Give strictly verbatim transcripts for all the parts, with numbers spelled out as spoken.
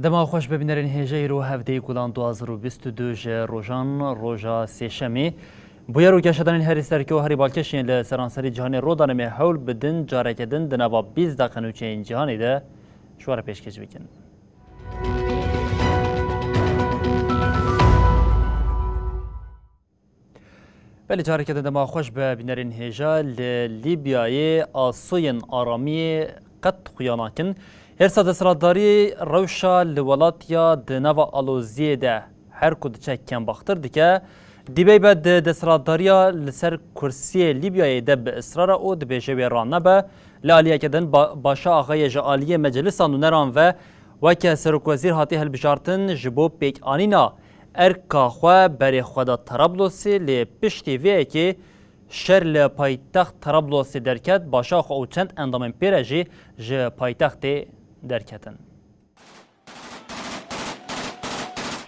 Dema xweş be bînerên hêja, îro hevdeyê Gulan du hazar û bîst û du ji rojan roja sêşemê. Bûyer û geşedanên herî serkê û herî balkêş yên li seranserî cîhanê rû dane, em ê hewl bidin careke din di nava bîst deqe nûçeyên cîhanê de ji we re pêşkêş bikin. Belê, careke din dema xweş be bînerên hêja. Li Lîbyayê asoyên aramiyê qet xuya nakin. Hêrsa desthilatdarî rewşa li welat ya di nava aloziyê de her ku diçe kembaxtir dike. Dîbey be di desthilatdariya li ser kursiyê Lîbyayê de bi israr e û dibêje wê ranebe. Li aliyeke din Ba-, Başa Axayê ji aliyê Meclisa Nûneran ve weke serokwezîr hatiye hilbijartin ji bo pêkanîna erka xwe berê xwe da Terablosê, lê piştî vê yekê şer li paytext Terablosê derket, Başa Axa û çend endamên pê re jî ji paytextê derketin.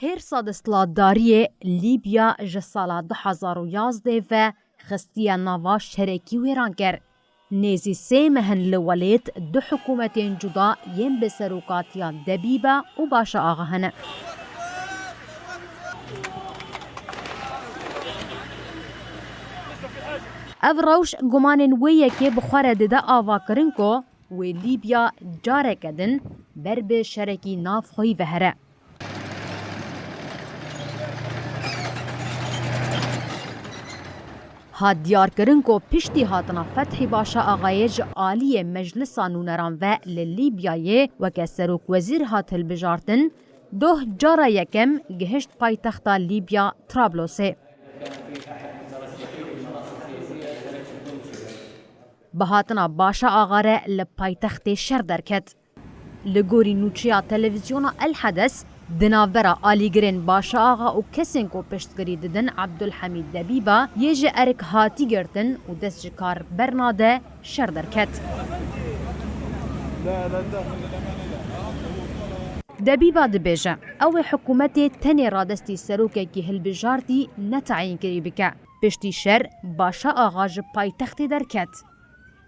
Hêrsa desthilatdariyê Lîbya ji sala du hazar û yazdeh ve xistiye nava şerekî wêranker. Nêzî sê meh in li welêt du hikûmetên cuda yên bi serokatiya Debîba û Başa Axa hene. Ev rewş gumanên wê yekê bi xwe re dide avakirin ku wê Lîbya careke din ber bi şerekî navxweyî ve here. Hat diyarkirin ku piştî hatina Fethî Başa Axayê ji aliyê Meclisa Nûneran ve li Lîbyayê weke serokwezîr hat hilbijartin, doh cara yekem gihişt paytexta Lîbya Trablosê. Bi hatina Başa Axa re li paytextê şer derket. Li gorî nûçeya televîzyona El Hedes, di navbera alîgirên Başa Axa û kesên ku piştgirî didin Ebdulhemîd Debîba yê ji erk hatî girtin û dest ji kar bernade, şer derket. Debîba dibêje, ew ê hikûmetê tenê radestî serokekî hilbijartî netayînkirî bike. Piştî şer, Başa Axa ji paytextê derket.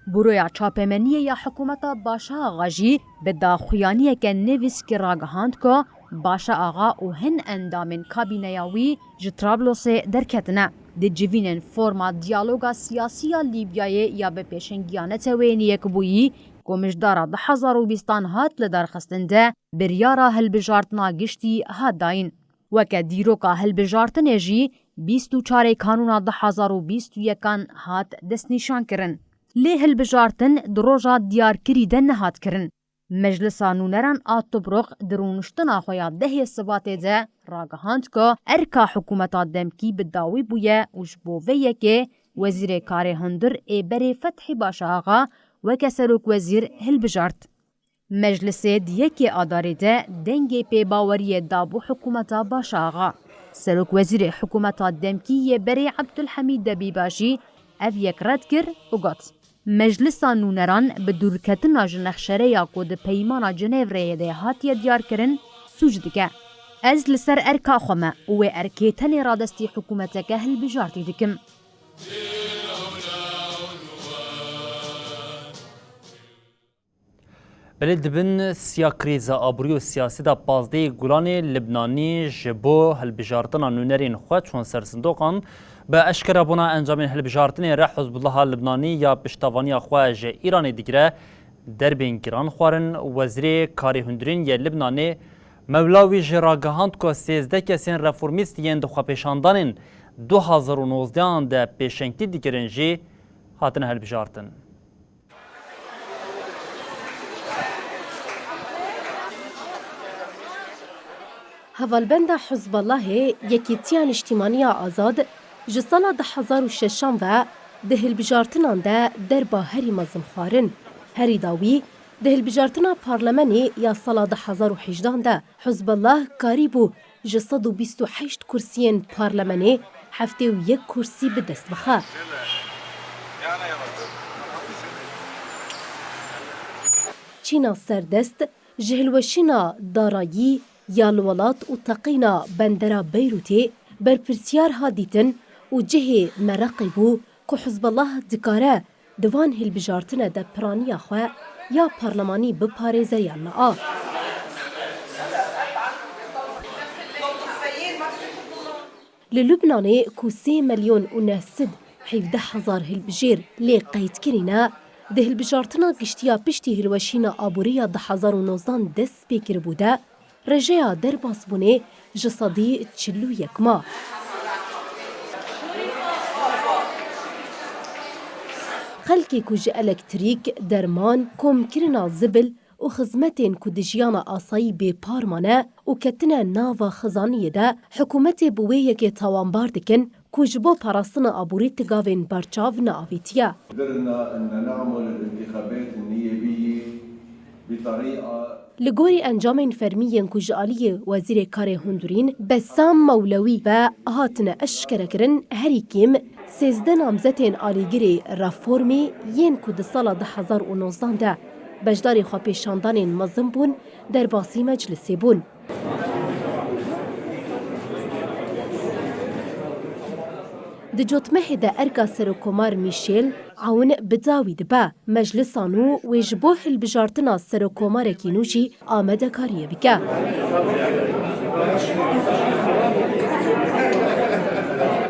Buroya Çapemeniyê ya hikûmeta Başa Axa jî bi daxuyaniyeke nivîskî ragihand ku Başa Axa û hin endamên kabîneya wî ji Trablosê derketine. Di civînên forma diyaloga siyasî ya Lîbyayê ya bi pêşengiya Neteweyên Yekbûyî ku mijdara du hazar û bîstan hat lidarxistin de, biryara hilbijartina giştî hat dayîn. Weke dîroka hilbijartinê jî bîst û çarê Kanûna du hazar û bîst û yekan hat destnîşankirin. Lê hilbijartin di roja diyarkirî de nehat kirin. Meclisa Nûneran a Tobruk di rûniştina xwe ya dehê Sibatê de ragihand ku erka hikûmeta demkî bi dawî bûye û ji bo vê yekê Wezîrê Karê Hundir ê berê Fethî Başa Axa weke serokwezîr hilbijart. Meclisê di yekê Adarê de dengê pêbaweriyê da bo hikûmeta Başa Axa. Serokwezîrê hikûmeta demkî yê berê Ebdulhemîd Debîba jî ev yek red kir û got, Meclisa Nûneran bi dûrketina ji nexşereya ku di Peymana Cenêvreyê de hatiye diyarkirin, sûc dike. Ez li ser erka xwe me û wê erkê tenê radestî hikûmeteke hilbijartî dikim. Belê, di bin siya krîza aborî û siyasî de pazdehê Gulanê Libnanî ji bo hilbijartina nûnerên xwe çûn ser sindoqan. Bi eşkerabûna encamên hilbijartinê re Hizbullaha Libnanî ya piştavaniya xwe ji Îranê digire, derbên giran xwarin. Wezîrê Karê Hundirîn yê Libnanê Mewlawî jî ragihand ku sêzdeh kesên reformîst yên di xwepêşandanên du hazar û nozdehan de pêşengtî dikirin jî hatine hilbijartin. Hevalbenda Hizbullahê Yekîtiya Niştîmaniya Azad ji sala du hazar û şeşan ve di hilbijartinan de derba herî mezin xwarin. Herî dawî Di hilbijartina parlamenê ya sala du hezar û hejdehan de Hizbullah karîbû ji sed û bîst û heşt kursiyên parlamenê heftê û yek kursî bi dest bixe. Çîna serdest ji hilweşîna darayî ya li welat û teqîna bendera Beyrûtê berpirsiyar hat dîtin û cihê mereqê bû ku Hizbullah dikare di van hilbijartine de piraniya xwe ya parlemanî biparêze yan na. Li Lubnanê ku sê milyon û neh sed hevdeh hezar hilbijêr lê qeydkirî ne, di hilbijartina giştî ya piştî hilweşîna aborî ya du hezar û nozdan dest pê kiribû de, rejeya derbasbûnê ji sedî çil û yek ma. Xelkê ku ji elektrîk, derman, komkirina zibil û xizmetên ku di jiyana asayî bêpar mane û ketine nava xizaniyê de, hikûmetê bi wê yekê tawanbar dikin ku ji bo parastina aborî tigavên berçav neavêtiye. قدرنا أن نعمل الانتخابات النيابية بطريقة Li gorî encamên fermî yên ku ji aliyê Wezîrê Karê Hundirîn Bessam Mewlewî ve hatine eşkerekirin, herî kêm sêzdeh namzetên alîgirê reformê yên ku di sala du hezar û nozdan de beşdarî xwepêşandanên mezin bûn, derbasî meclisê bûn. Di cotmehê de erka Serokkomar Mîşêl Ewn bi dawî dibe. Meclisa nû wê ji bo hilbijartina serokkomarekî nû jî amadekariyê bike.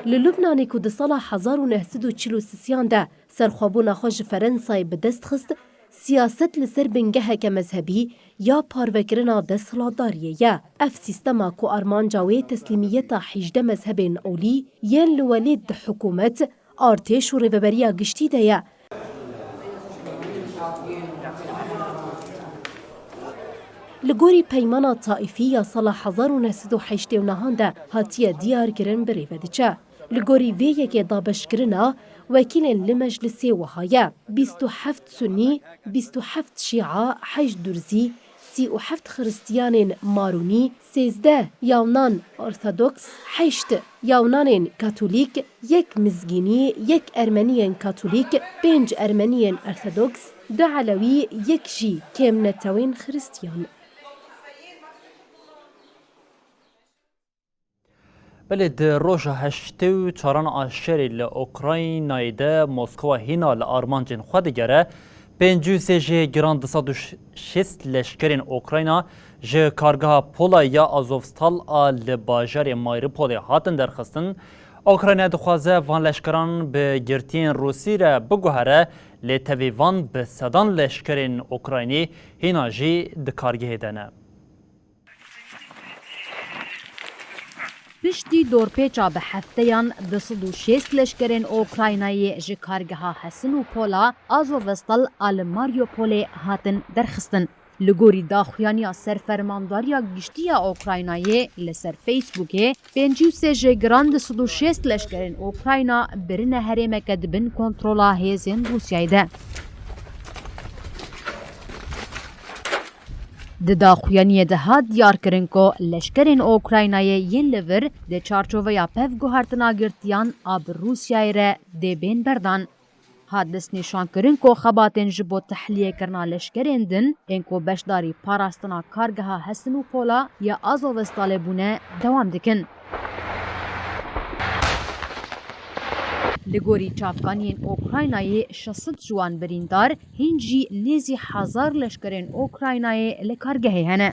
Li Lubnanê ku di sala hezar û neh sed û çil û sisiyan de serxwebûna xwe ji Ferensayê bi dest xist, siyaset li ser bingeheke mezhebî ya parvekirina desthilatdariyê ye. Ev sîstema ku armanca wê teslîmiyeta hejdeh mezhebên olî yên li welêt di hikûmet, artêş û rêveberiya giştî de ye. Li gorî peymana taîfî ya sala hezar û neh sed û heştê û nehan de hatiye diyarkirin bi rê ve diçe. Li gorî vê yekê dabeşkirina wekîlên li meclisê wiha ye: bîst û heft sunî, bîst û heft şîa, heşt durzî, sî û heft xiristiyanên marûnî, sêzdeh yawnan ortodoks, heşt yawnanên katolîk, yek mizgînî, yek ermeniyên katolîk, pênc ermeniyên ortodoks, du elewî, yek jî kêmnetewên xiristiyan. Belê, di roja heştê û çaran a şerê li Ukraynayê de Moskwa hîna li armancên xwe digere. Pêncî û sê jê giran du sed û şêst leşkerên Ukrayna ji kargeha pola ya Azovstal a li bajarê Mariupolê hatin derxistin. Ukrayna dixwaze van leşkeran bi girtiyên Rûsî re biguhere, lê tevî van bi sedan leşkerên Ukraynî hîna jî di kargehê de ne. Piştî dorpêça bi hefteyan du sed û şêst leşkerên Ukraynayê ji kargeha Hesin û Pola Azovstal a li Mariupolê hatin derxistin. Li gorî daxuyaniya Serfermandariya Giştî ya Ukraynayê li ser Facebookê, pêncî û sê jêgiran du sed û şêst leşkerên Ukrayna birine herêmeke di bin kontrola hêzên Rûsyayê de. Di daxuyaniyê de hat diyarkirin ku leşkerên Ukraynayê yên li vir di çarçoveya pevguhertina girtiyan a bi Rûsyayê re dê bên berdan. Hat destnîşankirin ku xebatên ji bo tehliyekirina leşkerên din ên ku beşdarî parastina kargeha Hesin û Pola ya Azovstalê bûne dewam dikin. Li gorî çavkaniyên Ukraynayê şeş sed ji wan birîndar, hîn jî nêzî hezar leşkerên Ukraynayê li kargehê hene.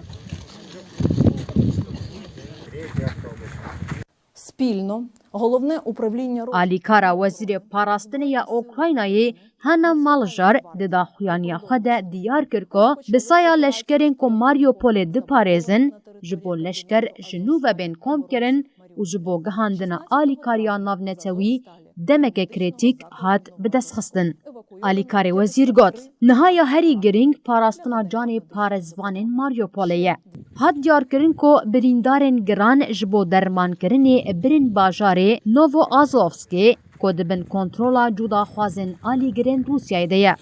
Спільно головне управління розвідки Alîkara Wezîrê Parastinê ya Ukraynayê Hanna Malijar di daxuyaniya xwe de diyar kir ku bi saya leşkerên ku Mariupolê diparêzin, ji bo leşker ji nû ve bên komkirin û ji bo gihandina alîkariya navnetewî demeke krîtîk hat bidestxistin. Alîkarê wezîr got, niha ya herî girîng parastina canê parêzvanên Mariupolê ye. Hat diyarkirin ku birîndarên giran ji bo dermankirinê birin bajarê Novoazovskê ku di bin kontrola cudaxwazên alîgirên Rûsyayê de ye.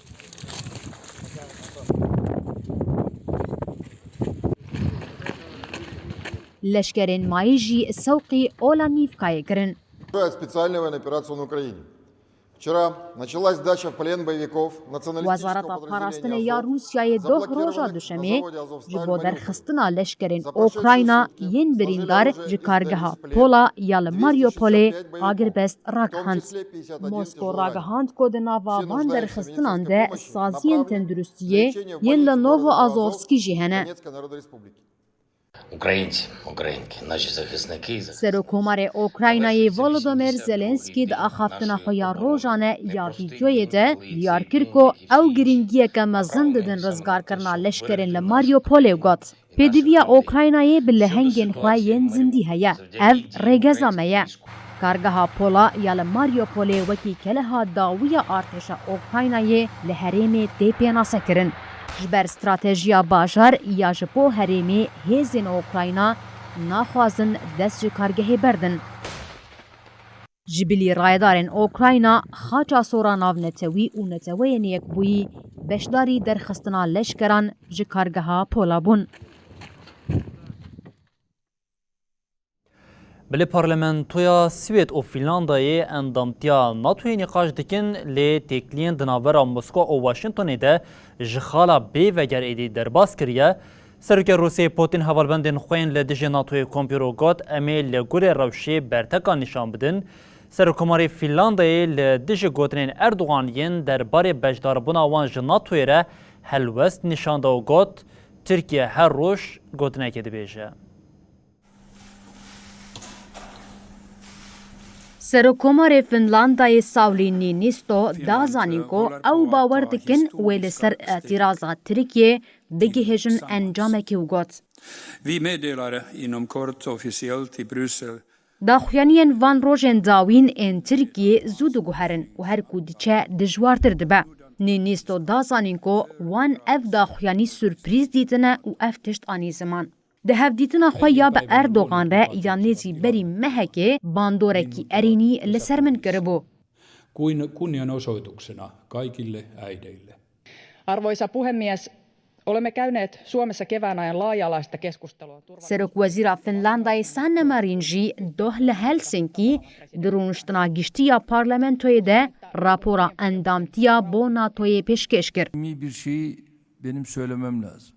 Leşkerên mayî jî sewqî Olanîvkayê kirin. Продолжает специальную военную операцию на Украине. Вчера началась сдача в плен боевиков националистического Wezareta Parastinê ya Rûsyayê doh roja duşemê ji bo derxistina leşkerên Okrayna yên birîndar ji kargeha Pola ya li Mariupolê agirbest ragihand. Mosko ragihand ku di nava van derxistinan de saziyên tenduristiyê yên li Novoazovskî jî hene. Українці, українки, наші захисники і захисники. Serokkomarê Okraynayê Volodymyr Zelenskî di axaftina xwe ya rojane ya vîdyoyê de diyar kir ku ew giringiyeke mezin didin rizgarkirina leşkerên li Mariupolê û got, pêdiviya Okraynayê bi lehengên xwe yên zindî heye. Ev rêgeza me ye. Kargeha Pola ya li Mariupolê wekî keleha dawî ya artêşa Okraynayê li herêmê tê pênasekirin. Ji ber stratejiya bajar ya ji bo herêmê hêzên Okrayna naxwazin dest ji kargehê berdin. Ji bilî rayedarên Okrayna, Xaça Sor a Navnetewî û Neteweyên Yekbûyî beşdarî derxistina leşkeran ji kargeha Pola bûn. Belê Parlamentoya Swêd û Fînlandayê endamtiya NATOyê nîqaş dikin, lê têkiliyên di navbera Moskwa û Washingtonê de ji xala bê veger êdî derbas kiriye. Serokê Rûsyayê Putin hevalbendên xwe yên li dijî NATOyê kompîr û got, em ê li gorî rewşê bertekan nîşan bidin. Serokkomarê Fînlandayê li dijî gotinên Erdogan yên derbarê beşdarbûna wan ji NATOyê re helwest nîşan da û got, Tirkiye her roj gotinekê dibêje. Serokkomarê Finlandayê Sauli Niinisto da zanîn ku ew bawer dikin wê li ser îtîraza Tirkiyê bigihêjin encamekê û got, Vi meddelar inom kort officiellt i Bryssel. Daxuyaniyên van rojên dawîn ên Tirkiyê zû diguherin û her ku diçe dijwartir dibe. Niinisto da zanîn ku wan ev daxuyanî surprîz dîtine û ev tişt anî ziman. Di hevdîtina xwe ya bi Erdogan re ya nêzî berî mehekê bandorekî erênî li ser min kiribû. Kuin-, kunnianosoituksena kaikille äideille. Arvoisa puhemies, olemme käyneet Suomessa kevään ajan laaja-alaista keskustelua turvallisuus- Serokwezîra Finlandayê Sanna Marin jî doh li Helsinkî di rûniştina giştî ya parlamentoyê de rapora endamtiya bo NATOyê pêşkêş kir. Bir şeyi benim söylemem lazım.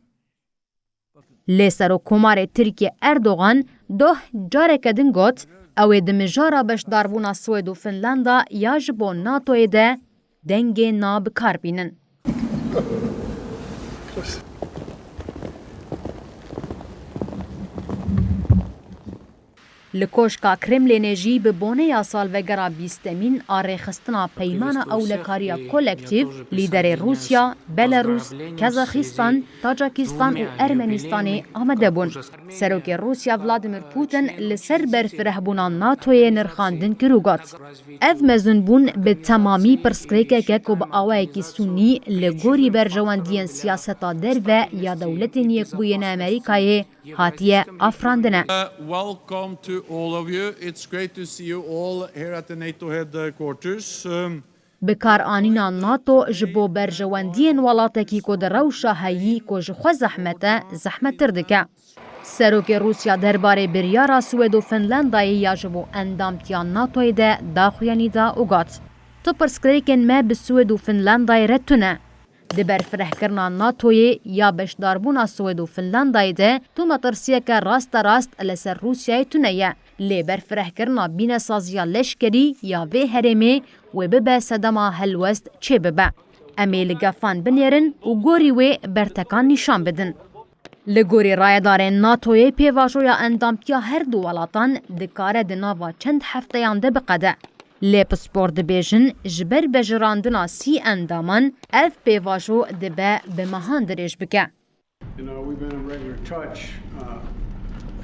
Lê Serokkomarê Tirkiyê Erdogan doh careke din got, ew ê di mijara beşdarbûna Swêd û Finlanda ya ji bo NATOyê de dengê na bi kar bînin. Li Koşka Kremlênê jî bi boneya salvegera bîstemîn a rêxistina Peymana Ewlekariya Kolektîf, lîderê Rûsya, Belarûs, Kazaxistan, Taçikistan û Ermenîstanê amade bûn. Serokê Rûsya Vladimir Putin li ser berfirehbûna NATOyê nirxandin kir û got, ev mezinbûn bi temamî pirsgirêkek e ku bi awayekî sûnî li gorî berjewendiyên siyaseta derve ya Dewletên Yekbûyî yên Amerîkayê hatiye afirandine. Uh, welcome to all of you. It's great to see you all here at the NATO headquarters. Um, Bikaranîna NATO ji bo berjewendiyên welatekî ku di rewşa heyî ku ji xwe zehmet e, zehmettir dike. Serokê Rûsya derbarê biryara Swêd û Finlandayê ya ji bo endamtiya NATOyê de daxuyanî da û got, tu pirsgirêkên me bi Swêd û Finlandayê re tune. Di berfirehkirina NATOyê ya beşdarbûna Swêd û Finlandayê de tu metirsiyeke rasterast li ser Rûsyayê tune ye, lê berfirehkirina bînesaziya leşkerî ya vê herêmê wê bibe sedema helwest çêbibe. Em ê li gefan binêrin û gorî wê bertekan nîşan bidin. Li gorî rayedarên NATOyê pêvajoya endamtiya her du welatan dikare di nava çend hefteyan de biqede. Lê pispor dibêjin, ji ber bejirandina sî endaman ev pêvajo dibe bi mehan dirêj bike. You know, we've been in regular touch, uh,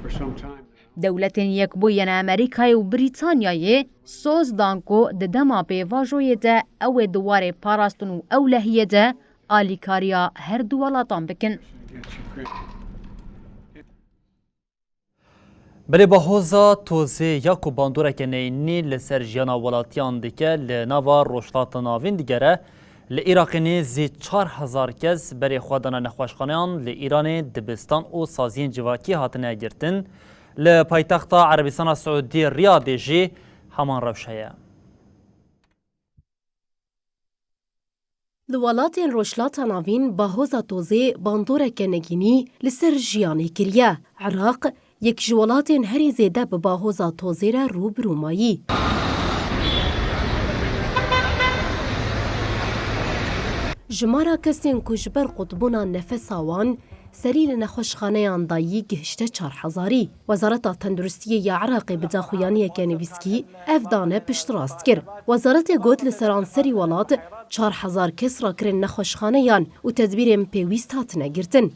for some time now. Dewletên Yekbûyî yên Amerîkayê û Brîtanyayê soz dan ku di dema pêvajoyê de ew ê di warê parastin û ewlehiyê de alîkariya her du welatan bikin. Belê Bahoza Tozê ya ku bandoreke neyînî li ser jiyana welatiyan dike, li nava Rojhilata Navîn digere. Li Iraqê nêzî çar hezar kes berê xwe dana nexweşxaneyan, li Îranê dibistan û saziyên civakî hatine girtin. Li paytexta Erebistana Siûdî Riyadê jî heman rewş heye. Li welatên Rojhilata Navîn bahoza tozê bandoreke negînî li ser jiyanê kiriye. Iraq yek ji welatên herî zêde bi bahoza tozê re rû bi rû mayî. Jimara kesên ku ji ber qutbûna nefesa wan serî li nexweşxaneyan dayî gihişte çar hezarî. Wezareta Tenduristiyê ya Iraqê bi daxuyaniyeke nivîskî ev dane piştrast kir. Wezaretê got li seranserî welat çar hezar kes rakirin nexweşxaneyan û tedbîrên pêwîst hatine girtin.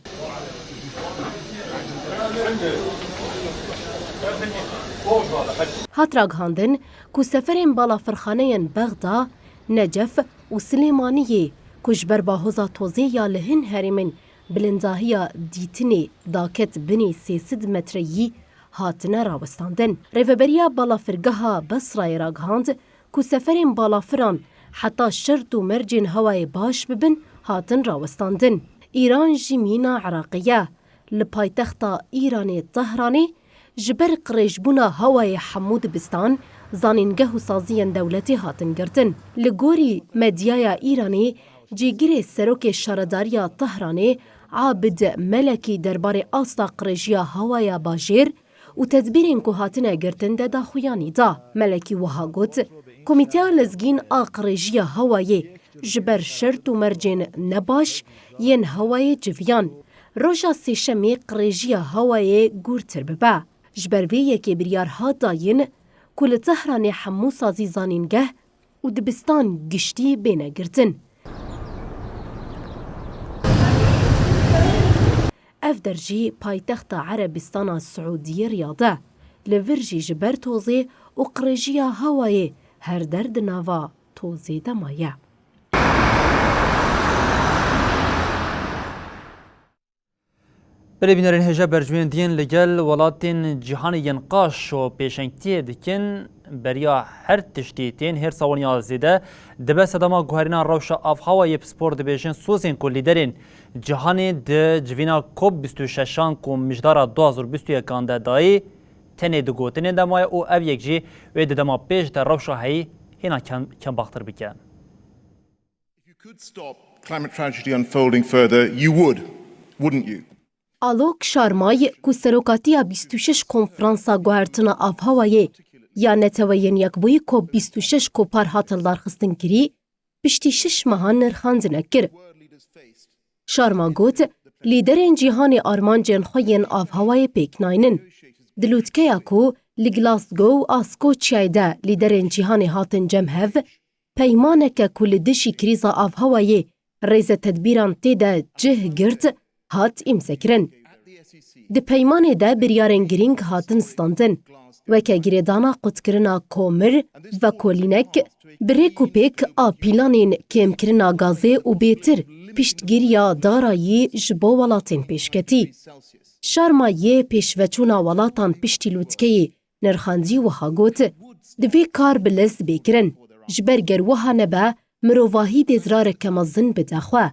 Hat ragihandin ku seferên balafirxaneyên Bexda, Necef û Silêmaniyê ku ji ber bahoza tozê ya li hin herêmên bilindahiya dîtinê daket binê sê sed metreyî hatine rawestandin. Rêveberiya balafirgeha Besrayê ragihand ku seferên balafiran heta şert û mercên hewayê baş bibin hatin rawestandin. Îran jî mîna Iraqê ye. Li paytexta Îranê Tehranê ji ber qirêjbûna hewayê hemû dibistan, zanîngeh û saziyên dewletê hatin girtin. Li gorî medyaya Îranê, cîgirê serokê şaredariya Tehranê Abid Melekî derbarê asta qirêjiya hewaya bajêr û tedbîrên ku hatine girtin de daxuyanî da. Melekî wiha got, Komîteya Lezgîn a Qirêjiya Hewayê ji ber şert û mercên nebaş yên hewayê civiyan, roja Sêşemê qirêjiya hewayê gûrtir bibe. Ji ber vê yekê biryar hat dayîn ku li Tehranê hemû sazî zanîngeh û dibistan giştî bêne girtin. Ev der jî paytexta Erebistana Siûdiyê Riyad e. Li vir jî ji ber tozê û qirêjiya hewayê her der di nava tozê de maye. Belê bînerên hêja berjwên diyên li gel welatên cîhanê yên qaşo pêşengtiyê dikin, beriya her tiştî tên hêrsa wan ya zêde dibe sedema guherîna rewşa avhewayê pispor dibêjin sozên ku lîderên cîhanê di civîna COP bîst û şeşan ku mijdara du hazar û bîst û yekan de dayî, tenê di gotinên de maye û ev yek jî wê di dema pêş de rewşa heyî hêna kem-, kembaxtir bike. If you could stop climate tragedy unfolding further, you would, wouldn't you? Alok Sharmay, ku serokatiya bîst û şeş konferansa guhertina avhewayê ya Neteweyên Yekbûyî COP bîst û şeş ku par hat hildarxistin kirî, piştî şeş mehan nirxandinek kir. Sharma got, lîderên cîhanê armancên xwe yên avhewayê pêk naynin. Di lûtkeya ku li Glasgow a Skoçyayê de lîderên cîhanê hatin cem hev, peymaneke ku li dijî krîza avhewayê rêzetedbîran tê de cih girt, hat îmzekirin. Di peymanê de biryarên girîng hatin standin, weke girêdana qutkirina komir, vekolînek, bi rêk û pêk a pîlanên kêmkirina gazê û bêtir piştgiriya darayî ji bo welatên pêşketî. Şarma yê pêşveçûna welatan piştî lûtkeyê nirxandî wiha got, divê kar bi lez bê kirin. Ji ber ger wiha nebe, mirovahî dê zirareke mezin bide xwe.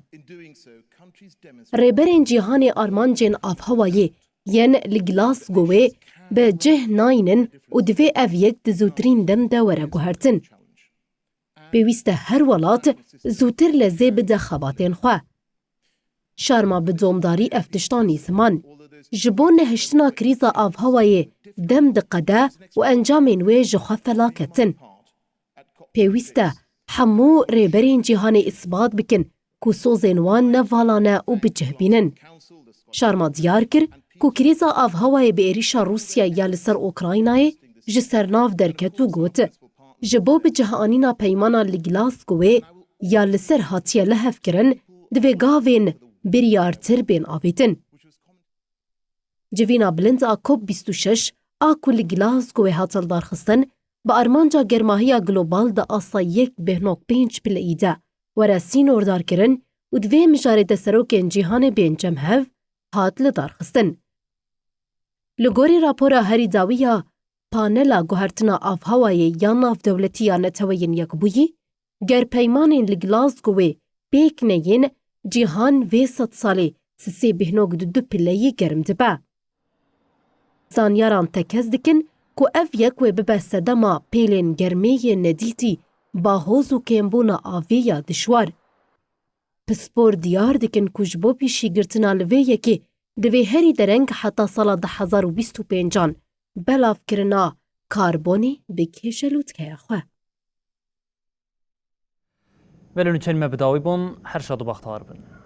Rêberên cîhanê armancên avhewayê yên li Glasgowê bi cih naynin û divê ev yek di zûtirîn dem de were guhertin. Pêwîst e her welat zûtir lezê bide xebatên xwe. Şarma bi domdarî ev tişta nîziman. Ji bo nehiştina krîza avhewayê dem diqede û encamên wê ji xwe felaket in. Pêwîst e hemû rêberên cîhanê îsbat bikin ku sozên wan ne vala ne û bi cih bînin. Şarma diyar kir ku krîza avhewayê bi êrîşa Rûsya ya li ser Ukraynayê ji ser nav derket û got, ji bo bi cihanîna peymana li Glasgowê ya li ser hatiye lihevkirin, divê gavên biryartir bên avêtin. Civîna bilind a COP bîst û şeş a ku li Glasgowê hat hildarxistin, bi armanca germahiya global di asta yek bêhnok pênc pileyî de were sînordarkirin û di vê mijarê de serokên cîhanê bên cem hev hat lidarxistin. Li gorî rapora herî dawî ya Panela Guhertina Avhewayê ya Navdewletî ya Neteweyên Yekbûyî, ger peymanên li Glasgowê pêk neyên, cîhan vê sedsalê sisê bêhnok di du pileyî germ dibe. Zanyaran tekez dikin ku ev yek wê bibe sedema pêlên germê yê nedîtî, bahoz û kêmbûna avê ya dijwar. Pispor diyar dikin ku ji bo pêşîgirtina li vê yekê divê herî dereng heta sala du hezar û bîst û pêncan belavkirina karbonê bikêşe lûtkeya xwe. Belê nûçeyên me bi dawî bûn, her şad û bextewar bin.